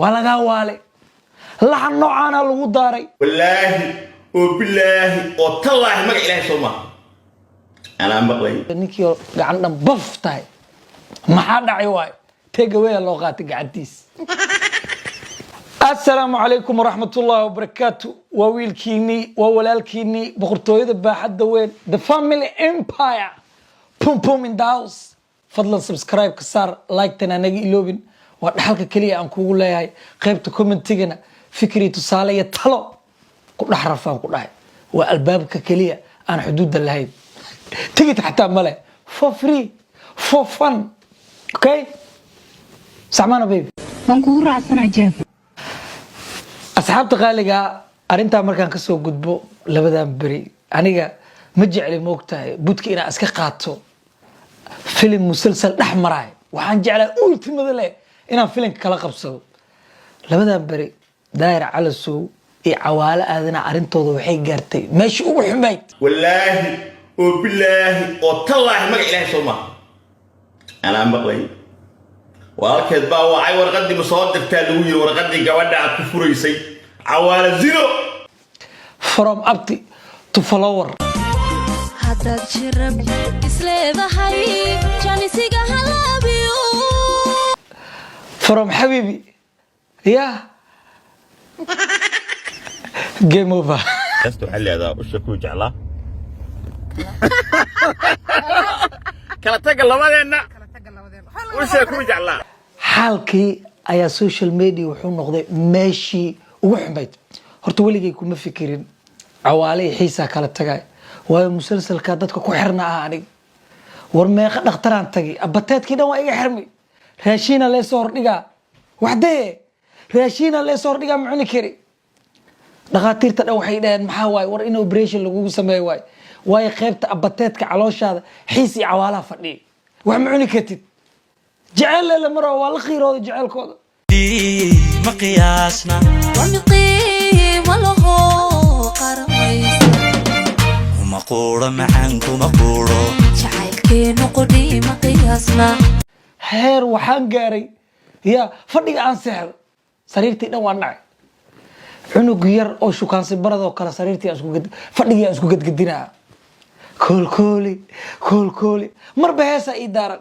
Waa lagaa waalay, laxan noocaana lagu daaray. Wallaahi oo bilaahi oo tallaahi, magac Ilaahay soo maaha, anaa maqlay. Ninkii oo gacan dhan baf tahay, maxaa dhacay waayo? Takeaway loo qaatay gacantiis. Assalaamu calaykum waraxmatullaahi wabarakaatu. Waa wiilkiinii, waa walaalkiinii, boqortooyada baaxadda weyn, the family empire, pum pum in the house. Fadlan subscribe ka saar, like-tan anaga iloobin, waa dhaxalka keliya aan kugu leeyahay. Qaybta commentigana fikri, tusaale iyo talo ku dhex rafaan ku dhahay. Waa albaabka keliya aan xuduudda lahayn, tigit xataa male, for free, for fun. Okay, saxmaana baby? Waan kugu raacsanaa, Jeef. Asxaabta qaaliga, arrintaa markaan kasoo gudbo, labadan beri aniga ma jecli, moogtahay, budka inaan iska qaato filim musalsal dhex maraay. Waxaan jeclaa ultimada leh inaan filimka kala qabsado. Labadan beri Daahir Calasow iyo Cawaalo Aadana arrintooda waxay gaartay meeshii ugu xumayd. Wallaahi oo bilaahi oo tallaahi, magac Ilaahay soo maaha, anaa maqlay. Walaalkeed baa wacay. Warqaddii ma soo dirtaa lagu yiri, warqaddii gabadha aad ku furaysay, Cawaala Zino? From abti to follower. Haddaad jirab isleedahay, janisiga halaabiyo. From xabiibi ya game over. Heesta waxay leedahay usha kuu jeclaa, kala taga labadeenna, usha kuu jeclaa. Xaalkii ayaa social media wuxuu noqday meeshii ugu xumayd. Horta weligay kuma fikirin Cawaale iyo Xiisaa kala tagay, waayo musalsalka dadka ku xirna ah aniga. War meeqa dhakhtaraan tagay, abateedkii dhan waa iga xirmay. Raashiina leesoo hordhigaa, waxdee raashiina leesoo hordhigaa, ma cuni kari. Dhakhaatiirta dhan waxay dhaheen, maxaa waaye? War in operation lagugu sameeyo waay, waayo qaybta abateedka calooshaada Xiis iyo Cawaalaha fadhiya, wax ma cuni kartid. Jecel lele maro waa la qiirooday jeceelkooda. Ma qiyaasna. Waa mid qiimo laho qaramaysa. Kuma quuro macaan, kuma quuro. Jacaylkeenu qudhii ma qiyaasna. Heer waxaan gaaray ya fadhiga aan seexdo sariirtii dhan waan dhacay. Cunug yar oo shukaansi baradoo kale sariirtii aan isku fadhigii aan isku gedgedinaa, koolkooli koolkooli, marba heesaa ii daaran.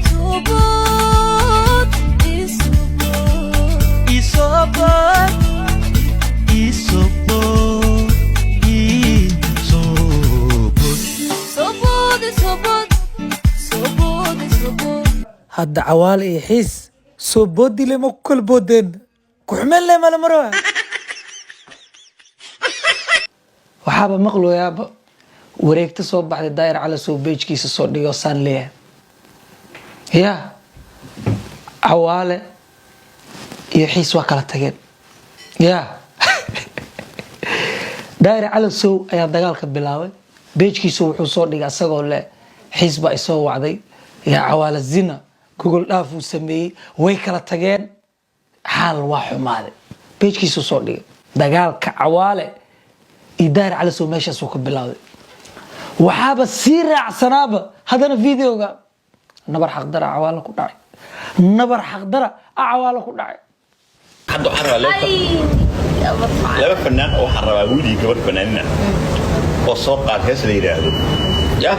Subud, isubud. Isobood, isobood, isobood. Subud, isubud, subud, isubud. Hadda Cawaale iyo Xiis soo boodile ma ku kala boodeen, ku-xumeen le mala maroa. Waxaaba maqloyaaba wareegta soo baxday, Daayir Cala soo page-kiisa soo dhigo, saan leeyahay ya Cawaale iyo Xiis waa kala tageen. Ya Daayir Cala Sow ayaa dagaalka bilaabay. Page-kiisa wuxuu soo dhigay asagoo leh Xiis baa isoo wacday, yaa Cawaale Zina gogol dhaaf uu sameeyey, way kala tageen, xaal waa xumaaday. Page-kiisuu soo dhigay. Dagaalka Cawaale iyo Daahir Cala Sow meeshaasuu ka bilowday. Waxaaba sii raacsanaaba haddana videoga nabar xaqdara Cawaale ku dhacay, nabar xaqdara a Cawaale ku dhacay. Hadda waxaan rabaa laba fanaan oo waxaan rabaa wiil iyo gabadh fanaanina oo soo qaad hees la yidhaahdo ya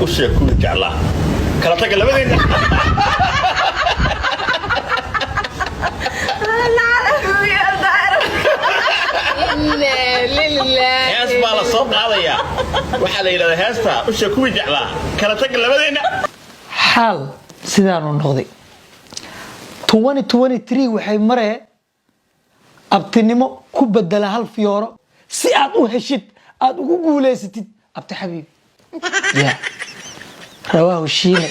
usha kuu jeclaa, kala taga labadeenna. Hees baa la soo qaadayaa, waxaa la yidhahdaa heesta usha kuwii jeclaa, kala taga labadeenna. Xaal sidaanu noqday. 2023 waxay maree abtinimo ku bedela hal fiyooro si aad u heshid, aad ugu guulaysatid abti xabiib ya rawaahu shiine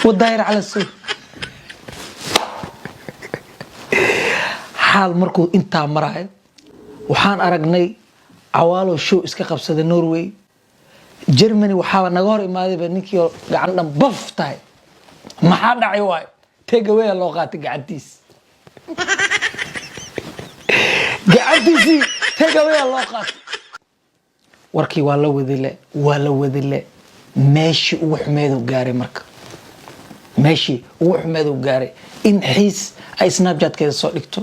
wadaahir cala sow. Xaal markuu intaa maraayo, waxaan aragnay Cawaalo show iska qabsaday Norway, Germany. Waxaaba naga hor imaadayba ninkii oo gacan dhan baf tahay, maxaa dhacay waayo? Takeaway loo qaatay gacantiis, gacantiisii takeaway loo qaatay. Warkii waa la wadile, waa la wadile, meeshii ugu xumeedu gaaray. Marka meeshii ugu xumeedu gaaray, In Xiis ay Snapchatkeeda soo dhigto,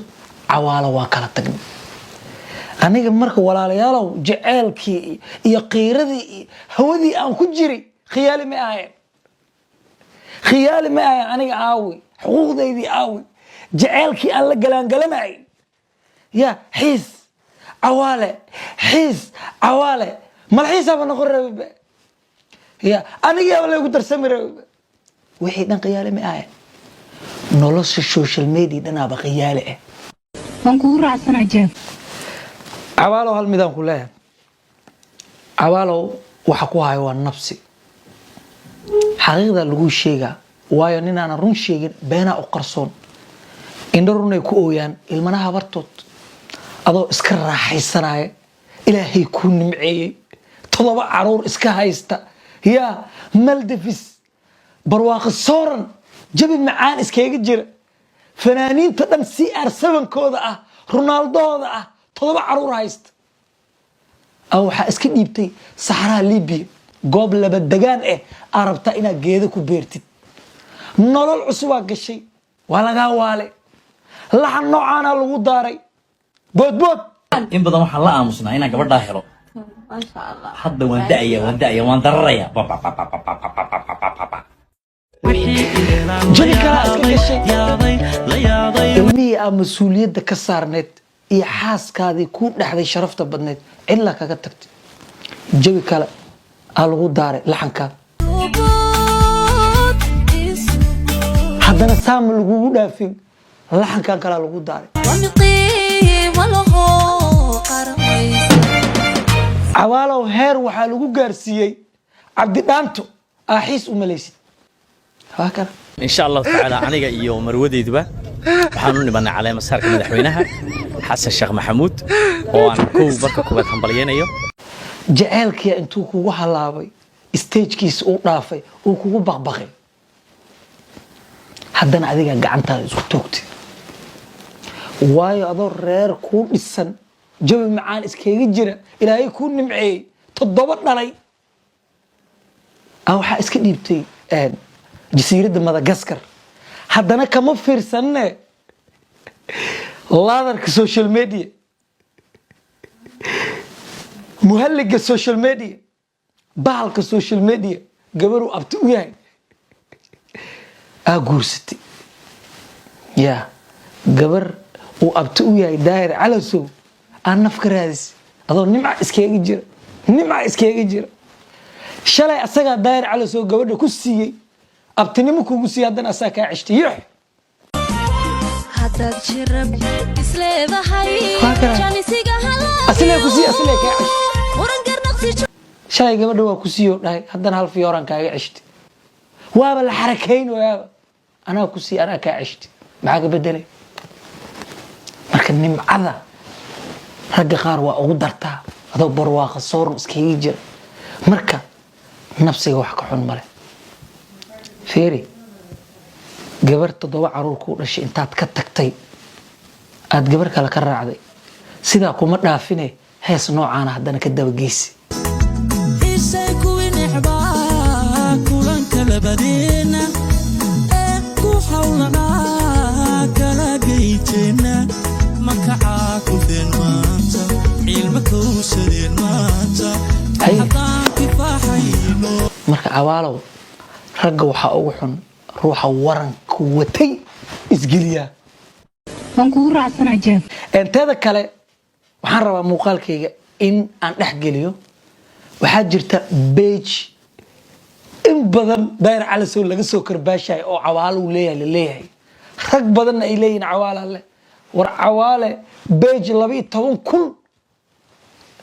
"Cawaalo waa kala tagnay." Aniga marka, walaalayaalow, jaceylkii iyo qiiradii iyo hawadii aan ku jiray khiyaali ma ahayn, khiyaali ma ahayn. Aniga aawi xuquuqdaydii? Aawi jaceylkii aan la galaangalanayay? Ya Xiis Cawaale, Xiis Cawaale, malxiisaaba noqon rabiba ya, anigiiaba laygu darsami rabiba. Wixii dhan khiyaali ma ahayn. Nolosha social media dhanaaba khiyaali ah. Waan kugu raacsanaa, Jeef. Cawaalow, hal midaan ku leeyahay. Cawaalow, waxa ku hayo waa nabsi. Xaqiiqda laguu sheegaa, waayo ninaanan run sheegin beenaa u qarsoon. Indho runay ku ooyaan, ilmanaha habartood. Adoo iska raaxaysanaya, Ilaahay kuu nimceeyey, 7 caruur iska haysta, yaa Maldives barwaaqo sooran, jabi macaan iskaga jira, fanaaniinta dhan CR sevenkooda ah, Ronaldooda ah, 7 caruur haysta, a waxaa iska dhiibtay saxaraha Libiya, goob laba degaan ah aa rabtaa inaad geedo ku beertid. Nolol cusubaa gashay, waa lagaa waale, laxan noocaana lagu daaray, boodbood. In badan waxaan la aamusnaa inaan gabadhaa helo. Hadda waan da'aya, waan da'aya, waan dararaya. Ba, ba, ba, ba, ba, ba, ba, ba, ba, ba, ba. Jabi kalaa iska gashay. Ilmihii aa mas-uuliyadda ka saarneed iyo xaaskaadii kuu dhexday sharafta badneed cidla kaga tagtay. Jawi kale aa lagu daaray laxankaa. Subood isubood. Haddana saama lagugu dhaafin, laxankan kalaa lagu daaray. Wamiqiima laho qaramaysa. Cawaalow, heer waxaa lagu gaarsiiyey Cabdidhaanto aa Xiis u malaysid. Waa kana. Insha Allahu tacaala, aniga iyo marwadeyduba waxaan u nimanay caleema saarka madaxweynaha Xasan Sheekh Maxamuud, oo aan kow marka koowaad hambalyaynayo. Jaceylkiya intuu kugu halaabay, stagekiisa uu dhaafay, uu kugu baqbaqay, haddana adigaa gacantaada isku toogtay. Waayo, adoo reer kuu dhisan, jawi macaan iskaga jira, Ilaahay kuu nimceeyey, 7 dhalay, a waxaa iska dhiibtay jasiiradda Madagaskar. Haddana kama fiirsanne laadarka social media, muhalliga social media, bahalka social media, gabaruu abti u yahay aa guursatay. Ya gabar uu abti u yahay Daahir Calasow aa naf ka raadis, adoo nimca iskaga jira, nimca iskaga jira. Shalay asagaa Daahir Calasow gabadha ku siiyey, abtinimo kugu siiyey, haddana asagaa kaa ceshtay yox. Haddaad jirab isleedahay, Waa kana. Janisiga. Asilee ku siiye, asilee kaa ceshtay. Muran garnaqsi. Shalay gabadha waa ku siiyo dhahay, haddana hal fiyooran kaaga ceshtay. Waaba la xarakayn, waaba anaa ku siiy, anaa kaa ceshtay, maxaa ka bedelay? Marka nimcada ragga qaar waa ugu dartaa, adoo barwaaqa soorn iskaga jira. Marka nafsiga wax ka xun male. Feeri, gabar 7 caruur kuu dhashay intaad ka tagtay aad gabar kale ka raacday, sidaa kuma dhaafine, hees noocaana haddana ka dabageysi. Isay kuwii necbaa kulanka labadeena ee ku hawlanaa kala geyteena, makacaa kufeen maanta, ciilma kowsadeen maanta. Haye. Haddaan kifaaxayno. Marka Cawaalow, ragga waxaa ugu xun ruuxa waranka watay isgeliyaa. Waan kugu raacsanaa, Jeef. Teeda kale, waxaan rabaa muuqaalkayga in aan dhex geliyo. Waxaa jirta page in badan Daahir Calasow laga soo karbaashayo oo Cawaalo uu leeyahay, la leeyahay, rag badanna ay leeyihin Cawaala leh. War Cawaale page 12,000,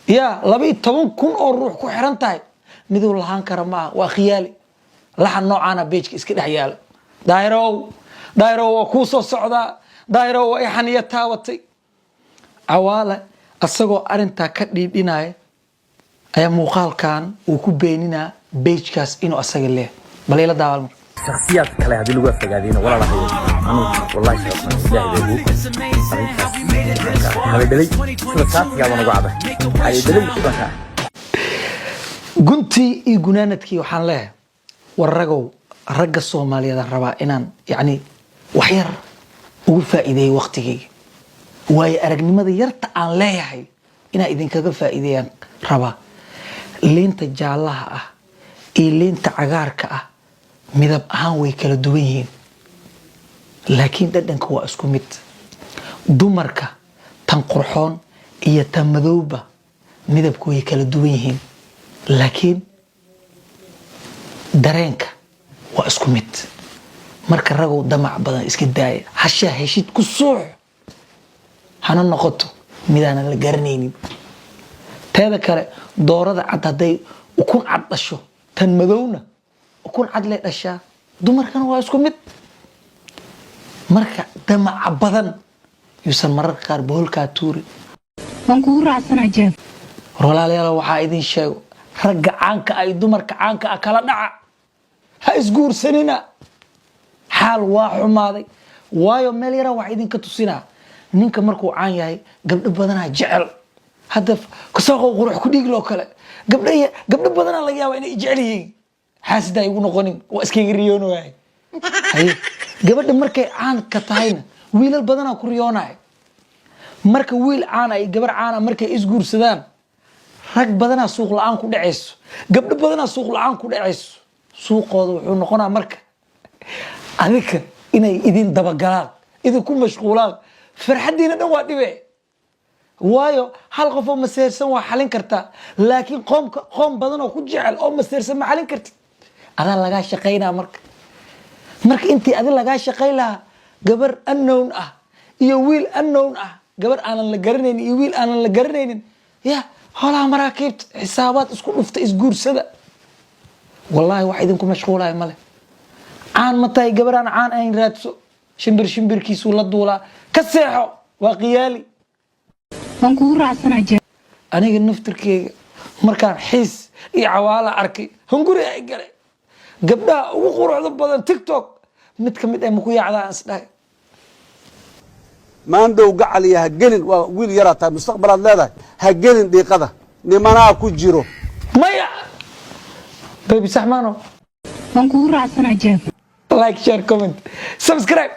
ya 12,000 oo ruux ku xiran tahay, miduu lahaan kara maaha, waa khiyaali. Laxan noocaana pageka iska dhex yaala. Daahirow, Daahirow, waa kuu soo socdaa. Daahirow, waa i xaniya taabatay. Cawaale asagoo arintaa ka dhiidhinaya ayaa muuqaalkan uu ku beeninaa pagekaas inuu asaga leeyahay. Bal ila daawal marka. Shakhsiyaad kale haddii lagu afagaadiyna, walaalahayo, anugu wallahi sharafsan Ilaahay baa ugu arrintaas habedhelay sida saatigaa baan ugu caday habedhelay baan ka. Guntii iyo gunaanadkii waxaan leeyahay, war ragow, ragga Soomaaliyeed aan rabaa inaan yacni wax yar Ugu faa'iideeyey waqtigeyga, waayo aragnimada yarta aan leeyahay inaan idinkaga faa'iideeyaan rabaa. Liinta jaallaha ah iyo liinta cagaarka ah midab ahaan way kala duwan yihiin, laakiin dhadhanka waa isku mid. Dumarka tan qurxoon iyo tan madowba midabku way kala duwan yihiin, laakiin dareenka waa isku mid. Marka ragow, damac badan iska daaya. Hashaa heshid ku suux, hana noqoto midaanan la garanaynin. Teeda kale, doorada cad hadday ukun cad dhasho, tan madowna ukun cad lay dhashaa. Dumarkana waa isku mid. Marka damaca badan yuusan mararka qaar boholkaa tuurin. Waan kugu raacsanaa, Jeef. War walaalayaal, waxaa idin sheego: ragga caanka ah iyo dumarka caanka ah kala dhaca, ha isguursanina. Xaal waa xumaaday, waayo meel yaraa wax idinka tusinaa. Ninka markuu caan yahay, gabdho badanaa jecel. Hadda kasoo qurux ku dhiigloo kale, gabdho gabdho badanaa laga yaaba inay jecel yihiin. Xaasidaa igu noqonin, waa iskaga riyoonaya. Haye, gabadha markay caanka tahayna wiilal badanaa ku riyoonaya. Marka wiil caana iyo gabar caana markay isguursadaan, rag badanaa suuq la-aan ku dhacayso, gabdho badanaa suuq la-aan ku dhacayso. Suuqooda wuxuu noqonaa marka adika inay idin dabagalaan, idinku mashquulaan. Farxaddiina dhan waa dhibe, waayo hal qof oo maseersan waa xalin kartaa, laakiin qoomka qoom badan oo ku jecel oo maseersan ma xalin kartid. Adaa lagaa shaqaynaa. Marka intii adi lagaa shaqayn lahaa, gabar unknown ah iyo wiil unknown ah, gabar aanan la garanaynin iyo wiil aanan la garanaynin, ya holaha maraakiibta xisaabaad isku dhufta, isguursada. Wallaahi wax idinku mashquulaya male. Caan ma tahay? Gabar aan caan ahayn raadso. Shimbir shimbirkiisuu la duulaa, ka seexo, waa qiyaali. Waan kugu raacsanaa, Jeef. Aniga naftirkeyga markaan Xiis iyo Cawaala arkay, hunguri ay galay. Gabdhaha ugu quruxda badan TikTok mid ka mid ah maku yaacdaa, aan isdhahay. Maandhow gacaliya, ha gelin. Waa wiil yaraa tahay, mustaqbalaad leedahay. Ha gelin dhiiqada, nimanaa ku jiro. Maya, baby, sax maano. Waan kugu raacsanaa, Jeef. Like, share, comment, subscribe.